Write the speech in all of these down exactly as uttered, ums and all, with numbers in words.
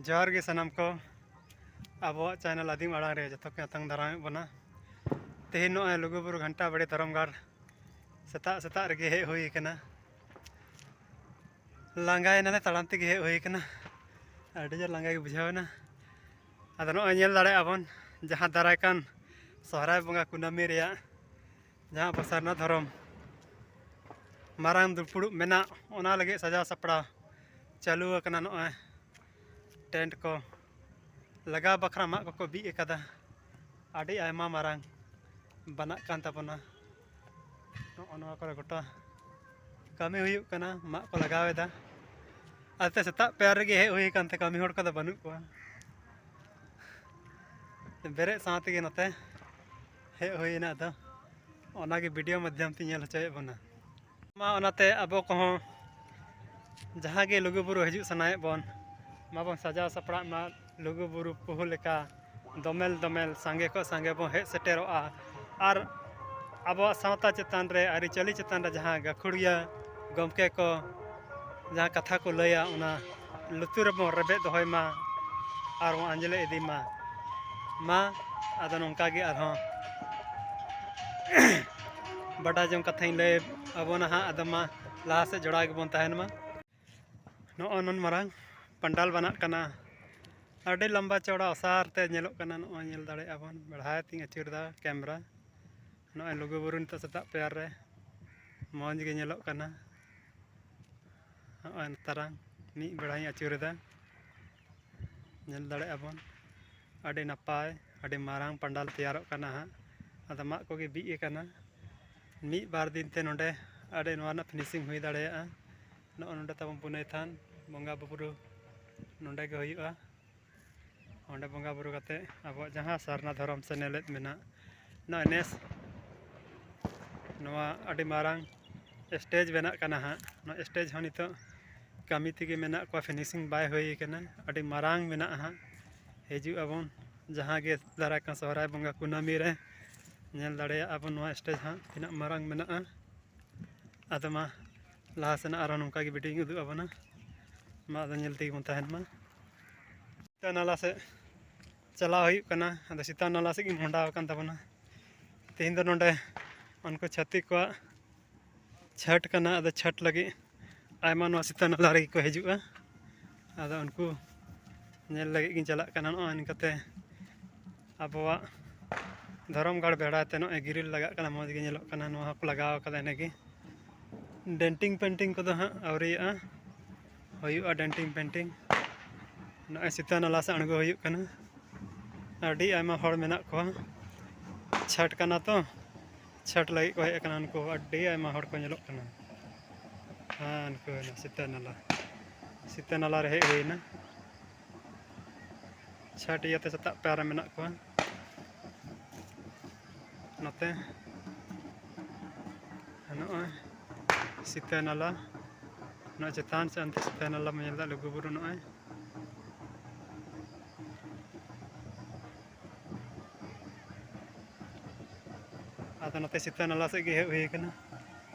ᱡᱚᱦᱟᱨ ᱜᱮ ᱥᱟᱱᱟᱢ ᱠᱚ, ᱟᱵᱚᱣᱟᱜ ᱪᱮᱱᱮᱞ ᱟᱹᱫᱤᱢ ᱟᱲᱟᱝ ᱨᱮ ᱡᱚᱛᱚ ᱠᱚ ᱟᱛᱟᱝ ᱫᱟᱨᱟᱢᱮᱫ ᱵᱚᱱᱟ᱾ ᱛᱮᱦᱮᱧ ᱱᱚᱜᱼᱚᱭ ᱞᱩᱜᱩᱵᱩᱨᱩ ᱜᱷᱟᱱᱴᱟ ᱵᱟᱲᱮ ᱫᱷᱚᱨᱚᱢ ᱜᱟᱲ ᱥᱮᱛᱟᱜ ᱥᱮᱛᱟᱜ ᱨᱮᱜᱮ ᱦᱮᱡ ᱦᱩᱭ ᱟᱠᱟᱱᱟ᱾ ᱞᱟᱸᱜᱟᱭᱮᱱᱟᱞᱮ, ᱛᱟᱲᱟᱢ ᱛᱮᱜᱮ ᱦᱮᱡ ᱦᱩᱭ ᱟᱠᱟᱱᱟ᱾ ᱟᱹᱰᱤ ᱡᱳᱨ ᱞᱟᱸᱜᱟ ᱜᱮ ᱵᱩᱡᱷᱟᱹᱣ ᱮᱱᱟ᱾ ᱟᱫᱚ ᱱᱚᱜᱼᱚᱭ ᱧᱮᱞ ᱫᱟᱲᱮᱭᱟᱜᱼᱟ ᱵᱚᱱ, ᱡᱟᱦᱟᱸ ᱫᱟᱨᱟᱭ ᱠᱟᱱ ᱥᱚᱦᱨᱟᱭ ᱵᱚᱸᱜᱟ ᱠᱩᱱᱟᱹᱢᱤ ᱨᱮᱭᱟᱜ ᱡᱟᱦᱟᱸ ᱟᱵᱚ ᱥᱟᱨᱱᱟ ᱫᱷᱚᱨᱚᱢ ᱢᱟᱨᱟᱝ ᱫᱩᱯᱲᱩᱵ ᱢᱮᱱᱟᱜ, ᱚᱱᱟ ᱞᱟᱹᱜᱤᱫ ᱥᱟᱡᱟᱣ ᱥᱟᱯᱲᱟᱣ ᱪᱟᱹᱞᱩ ᱟᱠᱟᱱᱟ᱾ ᱱᱚᱜᱼᱚᱭ ᱴᱮᱱᱴ ᱠᱚ ᱞᱟᱜᱟᱣ ᱵᱟᱠᱷᱨᱟ ᱢᱟᱜ ᱠᱚᱠᱚ ᱵᱤᱫ ᱟᱠᱟᱫᱟ᱾ ᱟᱹᱰᱤ ᱟᱭᱢᱟ ᱢᱟᱨᱟᱝ ᱵᱟᱱᱟᱜ ᱠᱟᱱ ᱛᱟᱵᱚᱱᱟ᱾ ᱱᱚᱜᱼᱚ ᱱᱚᱣᱟ ᱠᱚᱨᱮ ᱜᱚᱴᱟ ᱠᱟᱹᱢᱤ ᱦᱩᱭᱩᱜ ᱠᱟᱱᱟ, ᱢᱟᱜ ᱠᱚ ᱞᱟᱜᱟᱣ ᱮᱫᱟ᱾ ᱟᱨ ᱛᱮ ᱥᱮᱛᱟᱜ ᱯᱟᱭᱟᱨ ᱨᱮᱜᱮ ᱦᱮᱡ ᱦᱩᱭ ᱟᱠᱟᱱ ᱛᱮ ᱠᱟᱹᱢᱤ ᱦᱚᱲ ᱠᱚᱫᱚ ᱵᱟᱹᱱᱩᱜ ᱠᱚᱣᱟ᱾ ᱵᱮᱨᱮᱫ ᱥᱟᱶ ᱛᱮᱜᱮ ᱱᱚᱛᱮ ᱦᱮᱡ ᱦᱩᱭᱮᱱᱟ᱾ ᱟᱫᱚ ᱚᱱᱟᱜᱮ ᱵᱷᱤᱰᱤᱭᱳ ᱢᱟᱫᱽᱫᱷᱚᱢ ᱛᱮ ᱧᱮᱞ ᱦᱚᱪᱚᱭᱮᱫ ᱵᱚᱱᱟ᱾ ᱢᱟ ᱚᱱᱟᱛᱮ ᱟᱵᱚ ᱠᱚᱦᱚᱸ ᱡᱟᱦᱟᱸ ᱜᱮ ᱞᱩᱜᱩᱵᱩᱨᱩ ᱦᱤᱡᱩᱜ ᱥᱟᱱᱟᱭᱮᱫ ᱵᱚᱱ, ᱢᱟᱵᱚᱱ ᱥᱟᱡᱟᱣ ᱥᱟᱯᱲᱟᱜ ᱢᱟ ᱞᱩᱜᱩᱵᱩᱨᱩ ᱯᱩᱦᱩ ᱞᱮᱠᱟ ᱫᱚᱢᱮᱞ ᱫᱚᱢᱮᱞ ᱥᱟᱸᱜᱮ ᱠᱚ ᱥᱟᱸᱜᱮ ᱵᱚᱱ ᱦᱮᱡ ᱥᱮᱴᱮᱨᱚᱜᱼᱟ᱾ ᱟᱨ ᱟᱵᱚᱣᱟᱜ ᱥᱟᱶᱛᱟ ᱪᱮᱛᱟᱱ ᱨᱮ, ᱟᱹᱨᱤᱪᱟᱹᱞᱤ ᱪᱮᱛᱟᱱ ᱨᱮ ᱡᱟᱦᱟᱸ ᱜᱟᱹᱠᱷᱩᱲᱤᱭᱟᱹ ᱜᱚᱢᱠᱮ ᱠᱚ ᱡᱟᱦᱟᱸ ᱠᱟᱛᱷᱟ ᱠᱚ ᱞᱟᱹᱭᱟ, ᱚᱱᱟ ᱞᱩᱛᱩᱨ ᱨᱮᱵᱚᱱ ᱨᱮᱵᱮᱫ ᱫᱚᱦᱚᱭ ᱢᱟ ᱟᱨ ᱵᱚᱱ ᱟᱸᱡᱽᱞᱮ ᱤᱫᱤ ᱢᱟ᱾ ᱢᱟ ᱟᱫᱚ ᱱᱚᱝᱠᱟ ᱜᱮ ᱟᱨᱦᱚᱸ ᱵᱟᱰᱟᱭ ᱡᱚᱝ ᱠᱟᱛᱷᱟᱧ ᱞᱟᱹᱭ ᱟᱵᱚᱱᱟ ᱦᱟᱸᱜ᱾ ᱟᱫᱚ ᱢᱟ ᱞᱟᱦᱟ ᱥᱮᱫ ᱡᱚᱲᱟᱣ ᱜᱮᱵᱚᱱ ᱛᱟᱦᱮᱱ ᱢᱟ᱾ ᱱᱚᱜᱼᱚ ᱱᱩᱱ ᱢᱟᱨᱟᱝ ᱯᱟᱱᱰᱟᱞ ᱵᱮᱱᱟᱜ ᱠᱟᱱᱟ, ᱟᱹᱰᱤ ᱞᱟᱢᱵᱟ ᱪᱚᱣᱲᱟ ᱚᱥᱟᱨ ᱛᱮ ᱧᱮᱞᱚᱜ ᱠᱟᱱᱟ᱾ ᱱᱚᱜᱼᱚᱭ ᱧᱮᱞ ᱫᱟᱲᱮᱭᱟᱜᱼᱟ ᱵᱚᱱ, ᱵᱮᱲᱦᱟᱭ ᱛᱤᱧ ᱟᱹᱪᱩᱨ ᱮᱫᱟ ᱠᱮᱢᱨᱟ᱾ ᱱᱚᱜᱼᱚᱭ ᱞᱩᱜᱩᱵᱩᱨᱩ ᱱᱤᱛᱚᱜ ᱥᱮᱛᱟᱜ ᱯᱟᱭᱟᱨ ᱨᱮ ᱢᱚᱡᱽ ᱜᱮ ᱧᱮᱞᱚᱜ ᱠᱟᱱᱟ᱾ ᱱᱚᱜᱼᱚᱭ ᱛᱟᱨᱟᱝ ᱢᱤᱫ ᱵᱮᱲᱟᱧ ᱟᱹᱪᱩᱨ ᱮᱫᱟ, ᱧᱮᱞ ᱫᱟᱲᱮᱭᱟᱜᱼᱟ ᱵᱚᱱ᱾ ᱟᱹᱰᱤ ᱱᱟᱯᱟᱭ, ᱟᱹᱰᱤ ᱢᱟᱨᱟᱝ ᱯᱟᱱᱰᱟᱞ ᱛᱮᱭᱟᱨᱚᱜ ᱠᱟᱱᱟ ᱦᱟᱸᱜ᱾ ᱟᱫᱚ ᱢᱟᱜ ᱠᱚᱜᱮ ᱵᱤᱫ ᱟᱠᱟᱱᱟ᱾ ᱢᱤᱫ ᱵᱟᱨ ᱫᱤᱱ ᱛᱮ ᱱᱚᱰᱮ ᱟᱹᱰᱤ ᱱᱚᱣᱟ ᱨᱮᱱᱟᱜ ᱯᱷᱤᱱᱤᱥᱤᱝ ᱦᱩᱭ ᱫᱟᱲᱮᱭᱟᱜᱼᱟ᱾ ᱱᱚᱜᱼᱚ ᱱᱚᱰᱮ ᱛᱟᱵᱚᱱ ᱯᱩᱱᱟᱹᱭ ᱛᱷᱟᱱ, ᱵᱚᱸᱜᱟ ᱵᱩᱨᱩ ᱱᱚᱰᱮ ᱜᱮ ᱦᱩᱭᱩᱜᱼᱟ᱾ ᱚᱸᱰᱮ ᱵᱚᱸᱜᱟ ᱵᱩᱨᱩ ᱠᱟᱛᱮ ᱟᱵᱚᱣᱟᱜ ᱡᱟᱦᱟᱸ ᱥᱟᱨᱱᱟ ᱫᱷᱚᱨᱚᱢ ᱥᱮ ᱱᱮᱞᱮᱫ ᱢᱮᱱᱟᱜ, ᱱᱚᱜᱼᱚᱭ ᱱᱮᱥ ᱱᱚᱣᱟ ᱟᱹᱰᱤ ᱢᱟᱨᱟᱝ ᱥᱴᱮᱡᱽ ᱵᱮᱱᱟᱜ ᱠᱟᱱᱟ ᱦᱟᱸᱜ᱾ ᱱᱚᱣᱟ ᱥᱴᱮᱡᱽ ᱦᱚᱸ ᱱᱤᱛᱚᱜ ᱠᱟᱹᱢᱤ ᱛᱮᱜᱮ ᱢᱮᱱᱟᱜ ᱠᱚᱣᱟ, ᱯᱷᱤᱱᱤᱥᱤᱝ ᱵᱟᱭ ᱦᱩᱭ ᱠᱟᱱᱟ᱾ ᱟᱹᱰᱤ ᱢᱟᱨᱟᱝ ᱢᱮᱱᱟᱜᱼᱟ ᱦᱟᱸᱜ᱾ ᱦᱤᱡᱩᱜ ᱟᱵᱚᱱ ᱡᱟᱦᱟᱸ ᱜᱮ ᱫᱟᱨᱟᱭ ᱠᱟᱱ ᱥᱚᱦᱨᱟᱭ ᱵᱚᱸᱜᱟ ᱠᱩᱱᱟᱹᱢᱤ ᱨᱮ ᱧᱮᱞ ᱫᱟᱲᱮᱭᱟᱜᱼᱟ ᱵᱚᱱ ᱱᱚᱣᱟ ᱥᱴᱮᱡᱽ ᱦᱟᱸᱜ ᱛᱤᱱᱟᱹᱜ ᱢᱟᱨᱟᱝ ᱢᱮᱱᱟᱜᱼᱟ᱾ ᱟᱫᱚ ᱢᱟ ᱞᱟᱦᱟ ᱥᱮᱱᱟᱜ ᱟᱨᱦᱚᱸ ᱱᱚᱝᱠᱟ ᱜᱮ ᱵᱷᱤᱰᱤᱭᱳᱧ ᱩᱫᱩᱜ ᱟᱵᱚᱱᱟ᱾ ᱢᱟ ᱟᱫᱚ ᱧᱮᱞ ᱛᱮᱜᱮ ᱵᱚᱱ ᱛᱟᱦᱮᱱ ᱢᱟ᱾ ᱥᱤᱛᱟᱹ ᱱᱟᱞᱟ ᱥᱮᱫ ᱪᱟᱞᱟᱣ ᱦᱩᱭᱩᱜ ᱠᱟᱱᱟ᱾ ᱟᱫᱚ ᱥᱤᱛᱟᱹ ᱱᱟᱞᱟ ᱥᱮᱫ ᱜᱮ ᱢᱚᱦᱰᱟ ᱟᱠᱟᱱ ᱛᱟᱵᱚᱱᱟ᱾ ᱛᱮᱦᱮᱧ ᱫᱚ ᱱᱚᱰᱮ ᱩᱱᱠᱩ ᱪᱷᱟᱹᱛᱤᱠ ᱠᱚᱣᱟᱜ ᱪᱷᱟᱹᱴ ᱠᱟᱱᱟ᱾ ᱟᱫᱚ ᱪᱷᱟᱹᱴ ᱞᱟᱹᱜᱤᱫ ᱟᱭᱢᱟ ᱱᱚᱣᱟ ᱥᱤᱛᱟᱹ ᱱᱟᱞᱟ ᱨᱮᱜᱮ ᱠᱚ ᱦᱤᱡᱩᱜᱼᱟ᱾ ᱟᱫᱚ ᱩᱱᱠᱩ ᱧᱮᱞ ᱞᱟᱹᱜᱤᱫ ᱜᱤᱧ ᱪᱟᱞᱟᱜ ᱠᱟᱱᱟ᱾ ᱱᱚᱜᱼᱚᱭ ᱱᱤᱝᱠᱟᱛᱮ ᱟᱵᱚᱣᱟᱜ ᱫᱷᱚᱨᱚᱢ ᱜᱟᱲ ᱵᱮᱲᱟᱭ ᱛᱮ ᱱᱚᱜᱼᱚᱭ ᱜᱨᱤᱞ ᱞᱟᱜᱟᱜ ᱠᱟᱱᱟ, ᱢᱚᱡᱽ ᱜᱮ ᱧᱮᱞᱚᱜ ᱠᱟᱱᱟ᱾ ᱱᱚᱣᱟ ᱦᱚᱸᱠᱚ ᱞᱟᱜᱟᱣ ᱠᱟᱫᱟ ᱤᱱᱟᱹᱜᱮ᱾ ᱰᱮᱱᱴᱤᱝ ᱯᱮᱱᱴᱤᱝ ᱠᱚᱫᱚ ᱦᱟᱸᱜ ᱟᱹᱣᱨᱤᱭᱟᱜᱼᱟ, ᱦᱩᱭᱩᱜᱼᱟ ᱰᱮᱱᱴᱤᱝ ᱯᱮᱱᱴᱤᱝ᱾ ᱱᱚᱜᱼᱚᱭ ᱥᱤᱛᱟᱹ ᱱᱟᱞᱟ ᱥᱮᱫ ᱟᱬᱜᱚ ᱦᱩᱭᱩᱜ ᱠᱟᱱᱟ᱾ ᱟᱹᱰᱤ ᱟᱭᱢᱟ ᱦᱚᱲ ᱢᱮᱱᱟᱜ ᱠᱚᱣᱟ, ᱪᱷᱟᱹᱴ ᱠᱟᱱᱟ ᱛᱚ, ᱪᱷᱟᱹᱴ ᱞᱟᱹᱜᱤᱫ ᱠᱚ ᱦᱮᱡ ᱟᱠᱟᱱᱟ᱾ ᱩᱱᱠᱩ ᱟᱹᱰᱤ ᱟᱭᱢᱟ ᱦᱚᱲ ᱠᱚ ᱧᱮᱞᱚᱜ ᱠᱟᱱᱟ᱾ ᱦᱮᱸ, ᱩᱱᱠᱩ ᱥᱤᱛᱟᱹ ᱱᱟᱞᱟ, ᱥᱤᱛᱟᱹ ᱱᱟᱞᱟ ᱨᱮ ᱦᱮᱡ ᱦᱩᱭᱱᱟ᱾ ᱪᱷᱟᱹᱴ ᱤᱭᱟᱹᱛᱮ ᱥᱮᱛᱟᱜ ᱯᱟᱭᱟᱨ ᱨᱮ ᱢᱮᱱᱟᱜ ᱠᱚᱣᱟ᱾ ᱱᱚᱛᱮ ᱱᱚᱜᱼᱚᱭ ᱥᱤᱛᱟᱹ ᱱᱟᱞᱟ, ᱱᱚᱣᱟ ᱪᱮᱛᱟᱱ ᱥᱮᱫ ᱚᱱᱛᱮ ᱥᱤᱛᱟᱹ ᱱᱟᱞᱟ ᱵᱚᱱ ᱧᱮᱞ ᱮᱫᱟ, ᱞᱩᱜᱩᱵᱩᱨᱩ ᱱᱚᱜᱼᱚᱭ᱾ ᱟᱫᱚ ᱱᱚᱛᱮ ᱥᱤᱛᱟᱹ ᱱᱟᱞᱟ ᱥᱮᱫ ᱜᱮ ᱦᱮᱡ ᱦᱩᱭ ᱠᱟᱱᱟ᱾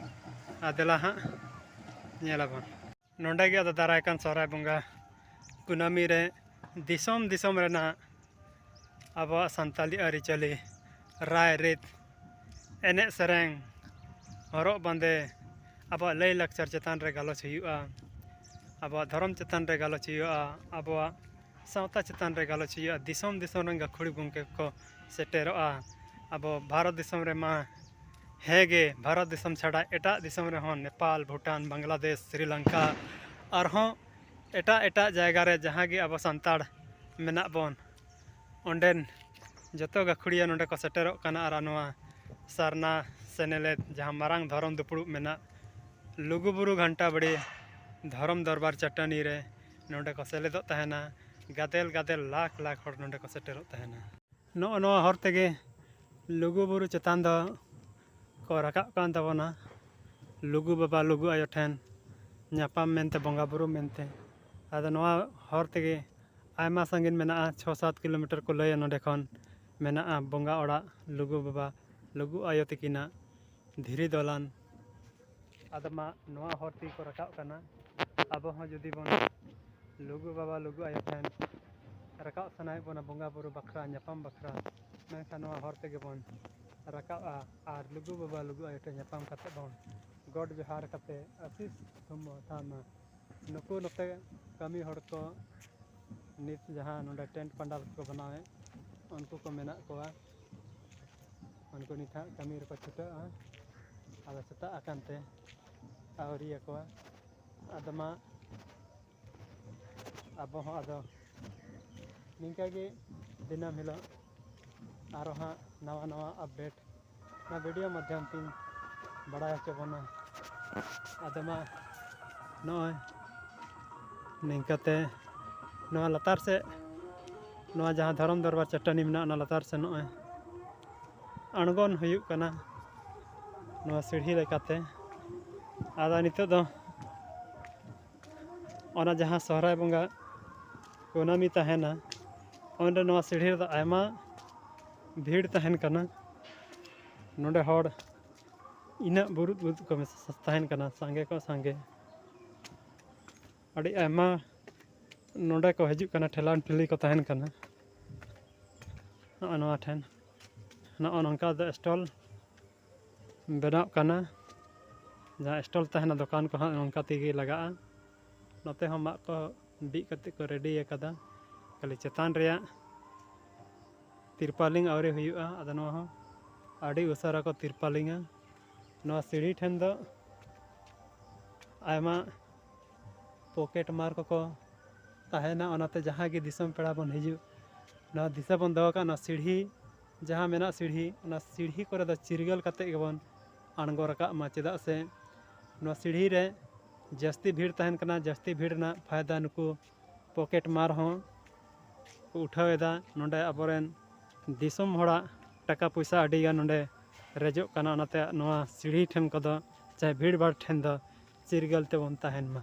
ᱟᱨ ᱫᱮᱞᱟ ᱦᱟᱸᱜ ᱧᱮᱞ ᱟᱵᱚᱱ᱾ ᱱᱚᱰᱮ ᱜᱮ ᱟᱫᱚ ᱫᱟᱨᱟᱭ ᱠᱟᱱ ᱥᱚᱦᱨᱟᱭ ᱵᱚᱸᱜᱟ ᱠᱩᱱᱟᱹᱢᱤ ᱨᱮ ᱫᱤᱥᱚᱢ ᱫᱤᱥᱚᱢ ᱨᱮᱱᱟᱜ ᱟᱵᱚᱣᱟᱜ ᱥᱟᱱᱛᱟᱞᱤ ᱟᱹᱨᱤᱪᱟᱹᱞᱤ, ᱨᱟᱭ ᱨᱤᱛ, ᱮᱱᱮᱡ ᱥᱮᱨᱮᱧ, ᱦᱚᱨᱚᱜ ᱵᱟᱸᱫᱮ, ᱟᱵᱚᱣᱟᱜ ᱞᱟᱹᱭ ᱞᱟᱠᱪᱟᱨ ᱪᱮᱛᱟᱱ ᱨᱮ ᱜᱟᱞᱚᱪ ᱦᱩᱭᱩᱜᱼᱟ, ᱟᱵᱚᱣᱟᱜ ᱫᱷᱚᱨᱚᱢ ᱪᱮᱛᱟᱱ ᱨᱮ ᱜᱟᱞᱚᱪ ᱦᱩᱭᱩᱜᱼᱟ, ᱟᱵᱚᱣᱟᱜ ᱥᱟᱶᱛᱟ ᱪᱮᱛᱟᱱ ᱨᱮ ᱜᱟᱞᱚᱪ ᱦᱩᱭᱩᱜᱼᱟ᱾ ᱫᱤᱥᱚᱢ ᱫᱤᱥᱚᱢ ᱨᱮᱱ ᱜᱟᱹᱠᱷᱩᱲᱤ ᱜᱚᱢᱠᱮ ᱠᱚ ᱥᱮᱴᱮᱨᱚᱜᱼᱟ᱾ ᱟᱵᱚ ᱵᱷᱟᱨᱚᱛ ᱫᱤᱥᱚᱢ ᱨᱮᱢᱟ ᱦᱮᱸ ᱜᱮ, ᱵᱷᱟᱨᱚᱛ ᱫᱤᱥᱚᱢ ᱪᱷᱟᱰᱟ ᱮᱴᱟᱜ ᱫᱤᱥᱚᱢ ᱨᱮᱦᱚᱸ, ᱱᱮᱯᱟᱞ, ᱵᱷᱩᱴᱟᱱ, ᱵᱟᱝᱞᱟᱫᱮᱥ, ᱥᱨᱤᱞᱚᱝᱠᱟ, ᱟᱨᱦᱚᱸ ᱮᱴᱟᱜ ᱮᱴᱟᱜ ᱡᱟᱭᱜᱟ ᱨᱮ ᱡᱟᱦᱟᱸ ᱜᱮ ᱟᱵᱚ ᱥᱟᱱᱛᱟᱲ ᱢᱮᱱᱟᱜ ᱵᱚᱱ, ᱚᱸᱰᱮᱱ ᱡᱚᱛᱚ ᱜᱟᱹᱠᱷᱩᱲᱤᱭᱟᱹ ᱱᱚᱰᱮ ᱠᱚ ᱥᱮᱴᱮᱨᱚᱜ ᱠᱟᱱᱟ᱾ ᱟᱨ ᱱᱚᱣᱟ ᱥᱟᱨᱱᱟ ᱥᱮᱱᱮᱞᱮᱫ, ᱡᱟᱦᱟᱸ ᱢᱟᱨᱟᱝ ᱫᱷᱚᱨᱚᱢ ᱫᱩᱯᱲᱩᱵ ᱢᱮᱱᱟᱜ ᱞᱩᱜᱩᱵᱩᱨᱩ ᱜᱷᱟᱱᱴᱟ ᱵᱟᱲᱮ ᱫᱷᱚᱨᱚᱢ ᱫᱚᱨᱵᱟᱨ ᱪᱟᱹᱴᱟᱹᱱᱤ ᱨᱮ, ᱱᱚᱰᱮ ᱠᱚ ᱥᱮᱞᱮᱫᱚᱜ ᱛᱟᱦᱮᱱᱟ᱾ ᱜᱟᱫᱮᱞ ᱜᱟᱫᱮᱞ ᱞᱟᱠᱷ ᱞᱟᱠᱷ ᱦᱚᱲ ᱱᱚᱰᱮ ᱠᱚ ᱥᱮᱴᱮᱨᱚᱜ ᱛᱟᱦᱮᱱᱟ᱾ ᱱᱚᱜᱼᱚ ᱱᱚᱣᱟ ᱦᱚᱨ ᱛᱮᱜᱮ ᱞᱩᱜᱩᱵᱩᱨᱩ ᱪᱮᱛᱟᱱ ᱫᱚ ᱠᱚ ᱨᱟᱠᱟᱵ ᱠᱟᱱ ᱛᱟᱵᱚᱱᱟ᱾ ᱞᱩᱜᱩ ᱵᱟᱵᱟ, ᱞᱩᱜᱩ ᱟᱭᱳ ᱴᱷᱮᱱ ᱧᱟᱯᱟᱢ ᱢᱮᱱᱛᱮ, ᱵᱚᱸᱜᱟ ᱵᱩᱨᱩ ᱢᱮᱱᱛᱮ᱾ ᱟᱫᱚ ᱱᱚᱣᱟ ᱦᱚᱨ ᱛᱮᱜᱮ ᱟᱭᱢᱟ ᱥᱟᱺᱜᱤᱧ ᱢᱮᱱᱟᱜᱼᱟ, ᱪᱷᱚ ᱥᱟᱛ ᱠᱤᱞᱳᱢᱤᱴᱟᱨ ᱠᱚ ᱞᱟᱹᱭᱟ ᱱᱚᱰᱮ ᱠᱷᱚᱱ ᱢᱮᱱᱟᱜᱼᱟ ᱵᱚᱸᱜᱟ ᱚᱲᱟᱜ ᱞᱩᱜᱩ ᱵᱟᱵᱟ, ᱞᱩᱜᱩ ᱟᱭᱳ ᱛᱟᱹᱠᱤᱱᱟᱜ ᱫᱷᱤᱨᱤ ᱫᱚᱞᱟᱱ᱾ ᱟᱫᱚ ᱢᱟ ᱱᱚᱣᱟ ᱦᱚᱨ ᱛᱮᱜᱮ ᱠᱚ ᱨᱟᱠᱟᱵ ᱠᱟᱱᱟ᱾ ᱟᱵᱚ ᱦᱚᱸ ᱡᱩᱫᱤ ᱵᱚᱱ ᱞᱩᱜᱩ ᱵᱟᱵᱟ, ᱞᱩᱜᱩ ᱟᱭᱳ ᱴᱷᱮᱱ ᱨᱟᱠᱟᱵ ᱥᱟᱱᱟᱭᱮᱫ ᱵᱚᱱᱟ ᱵᱚᱸᱜᱟ ᱵᱩᱨᱩ ᱵᱟᱠᱷᱨᱟ, ᱧᱟᱯᱟᱢ ᱵᱟᱠᱷᱨᱟ, ᱢᱮᱱᱠᱷᱟᱱ ᱱᱚᱣᱟ ᱦᱚᱨ ᱛᱮᱜᱮ ᱵᱚᱱ ᱨᱟᱠᱟᱵᱼᱟ ᱟᱨ ᱞᱩᱜᱩ ᱵᱟᱵᱟ ᱞᱩᱜᱩ ᱟᱭᱳ ᱴᱷᱮᱱ ᱧᱟᱯᱟᱢ ᱠᱟᱛᱮ ᱵᱚᱱ ᱜᱚᱰ ᱡᱚᱦᱟᱨ ᱠᱟᱛᱮ ᱟᱥᱤᱥ ᱛᱷᱩᱢ ᱵᱚᱱ ᱦᱟᱛᱟᱣ ᱢᱟ᱾ ᱱᱩᱠᱩ ᱱᱚᱛᱮ ᱠᱟᱹᱢᱤ ᱦᱚᱲ ᱠᱚ ᱱᱤᱛ ᱡᱟᱦᱟᱸ ᱱᱚᱰᱮ ᱴᱮᱱᱴ ᱯᱟᱱᱰᱟᱞ ᱠᱚ ᱵᱮᱱᱟᱣᱮᱫ, ᱩᱱᱠᱩ ᱠᱚ ᱢᱮᱱᱟᱜ ᱠᱚᱣᱟ᱾ ᱩᱱᱠᱩ ᱱᱤᱛ ᱦᱟᱸᱜ ᱠᱟᱹᱢᱤ ᱨᱮᱠᱚ ᱪᱷᱩᱴᱟᱹᱜᱼᱟ᱾ ᱟᱫᱚ ᱥᱮᱛᱟᱜ ᱟᱠᱟᱱ ᱛᱮ ᱟᱹᱣᱨᱤᱭᱟᱠᱚᱣᱟ᱾ ᱟᱫᱚ ᱢᱟ ᱟᱵᱚ ᱦᱚᱸ ᱟᱫᱚ ᱱᱤᱝᱠᱟ ᱜᱮ ᱫᱤᱱᱟᱹᱢ ᱦᱤᱞᱳᱜ ᱟᱨᱚ ᱦᱟᱸᱜ ᱱᱟᱣᱟ ᱱᱟᱣᱟ ᱟᱯᱰᱮᱴ ᱚᱱᱟ ᱵᱷᱤᱰᱤᱭᱳ ᱢᱟᱫᱽᱫᱷᱚᱢ ᱛᱤᱧ ᱵᱟᱲᱟᱭ ᱦᱚᱪᱚ ᱵᱚᱱᱟ᱾ ᱟᱫᱚ ᱢᱟ ᱱᱚᱜᱼᱚᱭ ᱱᱤᱝᱠᱟᱛᱮ ᱱᱚᱣᱟ ᱞᱟᱛᱟᱨ ᱥᱮᱫ, ᱱᱚᱣᱟ ᱡᱟᱦᱟᱸ ᱫᱷᱚᱨᱚᱢ ᱫᱚᱨᱵᱟᱨ ᱪᱟᱹᱴᱟᱹᱱᱤ ᱢᱮᱱᱟᱜᱼᱟ, ᱚᱱᱟ ᱞᱟᱛᱟᱨ ᱥᱮᱫ ᱱᱚᱜᱼᱚᱭ ᱟᱬᱜᱚᱱ ᱦᱩᱭᱩᱜ ᱠᱟᱱᱟ ᱱᱚᱣᱟ ᱥᱤᱲᱦᱤ ᱞᱮᱠᱟᱛᱮ᱾ ᱟᱫᱚ ᱱᱤᱛᱚᱜ ᱫᱚ ᱚᱱᱟ ᱡᱟᱦᱟᱸ ᱥᱚᱦᱨᱟᱭ ᱵᱚᱸᱜᱟ ᱠᱩᱱᱟᱹᱢᱤ ᱛᱟᱦᱮᱱᱟ, ᱚᱸᱰᱮ ᱱᱚᱣᱟ ᱥᱤᱲᱦᱤ ᱨᱮᱫᱚ ᱟᱭᱢᱟ ᱵᱷᱤᱲ ᱛᱟᱦᱮᱱ ᱠᱟᱱᱟ᱾ ᱱᱚᱰᱮ ᱦᱚᱲ ᱤᱱᱟᱹᱜ ᱵᱩᱨᱩᱫ ᱵᱩᱨᱩᱫ ᱠᱚ ᱢᱮᱥᱟ ᱛᱟᱦᱮᱱ ᱠᱟᱱᱟ, ᱥᱟᱸᱜᱮ ᱠᱚ ᱥᱟᱸᱜᱮ᱾ ᱟᱹᱰᱤ ᱟᱭᱢᱟ ᱱᱚᱰᱮ ᱠᱚ ᱦᱤᱡᱩᱜ ᱠᱟᱱᱟ, ᱴᱷᱮᱞᱟᱣ ᱴᱷᱤᱞᱤ ᱠᱚ ᱛᱟᱦᱮᱱ ᱠᱟᱱᱟ᱾ ᱱᱚᱜᱼᱚ ᱱᱚᱣᱟ ᱴᱷᱮᱱ ᱱᱚᱜᱼᱚ ᱱᱚᱝᱠᱟ ᱫᱚ ᱥᱴᱚᱞ ᱵᱮᱱᱟᱣ ᱠᱟᱱᱟ᱾ ᱡᱟᱦᱟᱸ ᱥᱴᱚᱞ ᱛᱟᱦᱮᱱᱟ, ᱫᱚᱠᱟᱱ ᱠᱚ ᱦᱟᱸᱜ ᱱᱚᱝᱠᱟ ᱛᱮᱜᱮ ᱞᱟᱜᱟᱜᱼᱟ᱾ ᱱᱚᱛᱮ ᱦᱚᱸ ᱢᱟᱜ ᱠᱚ ᱵᱤᱫ ᱠᱟᱛᱮ ᱠᱚ ᱨᱮᱰᱤ ᱟᱠᱟᱫᱟ, ᱠᱷᱟᱹᱞᱤ ᱪᱮᱛᱟᱱ ᱨᱮᱭᱟᱜ ᱛᱤᱨᱯᱟᱞᱤᱝ ᱟᱹᱣᱨᱤ ᱦᱩᱭᱩᱜᱼᱟ᱾ ᱟᱫᱚ ᱱᱚᱣᱟ ᱦᱚᱸ ᱟᱹᱰᱤ ᱩᱥᱟᱹᱨᱟ ᱠᱚ ᱛᱤᱨᱯᱟᱞᱤᱝᱟ᱾ ᱱᱚᱣᱟ ᱥᱤᱲᱦᱤ ᱴᱷᱮᱱ ᱫᱚ ᱟᱭᱢᱟ ᱯᱚᱠᱮᱴ ᱢᱟᱨ ᱠᱚᱠᱚ ᱛᱟᱦᱮᱱᱟ, ᱚᱱᱟᱛᱮ ᱡᱟᱦᱟᱸ ᱜᱮ ᱫᱤᱥᱚᱢ ᱯᱮᱲᱟ ᱵᱚᱱ ᱦᱤᱡᱩᱜ, ᱱᱚᱣᱟ ᱫᱤᱥᱟᱹ ᱵᱚᱱ ᱫᱚᱦᱚ ᱠᱟᱜᱼᱟ, ᱱᱚᱣᱟ ᱥᱤᱲᱦᱤ ᱡᱟᱦᱟᱸ ᱢᱮᱱᱟᱜ ᱥᱤᱲᱦᱤ, ᱚᱱᱟ ᱥᱤᱲᱦᱤ ᱠᱚᱨᱮ ᱫᱚ ᱪᱤᱨᱜᱟᱹᱞ ᱠᱟᱛᱮ ᱜᱮᱵᱚᱱ ᱟᱬᱜᱚ ᱨᱟᱠᱟᱵ ᱢᱟ, ᱪᱮᱫᱟᱜ ᱥᱮ ᱱᱚᱣᱟ ᱥᱤᱲᱦᱤ ᱨᱮ ᱡᱟᱹᱥᱛᱤ ᱵᱷᱤᱲ ᱛᱟᱦᱮᱱ ᱠᱟᱱᱟ᱾ ᱡᱟᱹᱥᱛᱤ ᱵᱷᱤᱲ ᱨᱮᱱᱟᱜ ᱯᱷᱟᱭᱫᱟ ᱱᱩᱠᱩ ᱯᱚᱠᱮᱴ ᱢᱟᱨ ᱦᱚᱸ ᱠᱚ ᱩᱴᱷᱟᱹᱣ ᱮᱫᱟ᱾ ᱱᱚᱰᱮ ᱟᱵᱚᱨᱮᱱ ᱫᱤᱥᱚᱢ ᱦᱚᱲᱟᱜ ᱴᱟᱠᱟ ᱯᱚᱭᱥᱟ ᱟᱹᱰᱤᱜᱟᱱ ᱱᱚᱰᱮ ᱨᱮᱡᱚᱜ ᱠᱟᱱᱟ, ᱚᱱᱟᱛᱮ ᱱᱚᱣᱟ ᱥᱤᱲᱦᱤ ᱴᱷᱮᱱ ᱠᱚᱫᱚ ᱪᱟᱦᱮ ᱵᱷᱤᱲ ᱵᱷᱟᱲ ᱴᱷᱮᱱ ᱫᱚ ᱪᱤᱨᱜᱟᱹᱞ ᱛᱮᱵᱚᱱ ᱛᱟᱦᱮᱱ ᱢᱟ᱾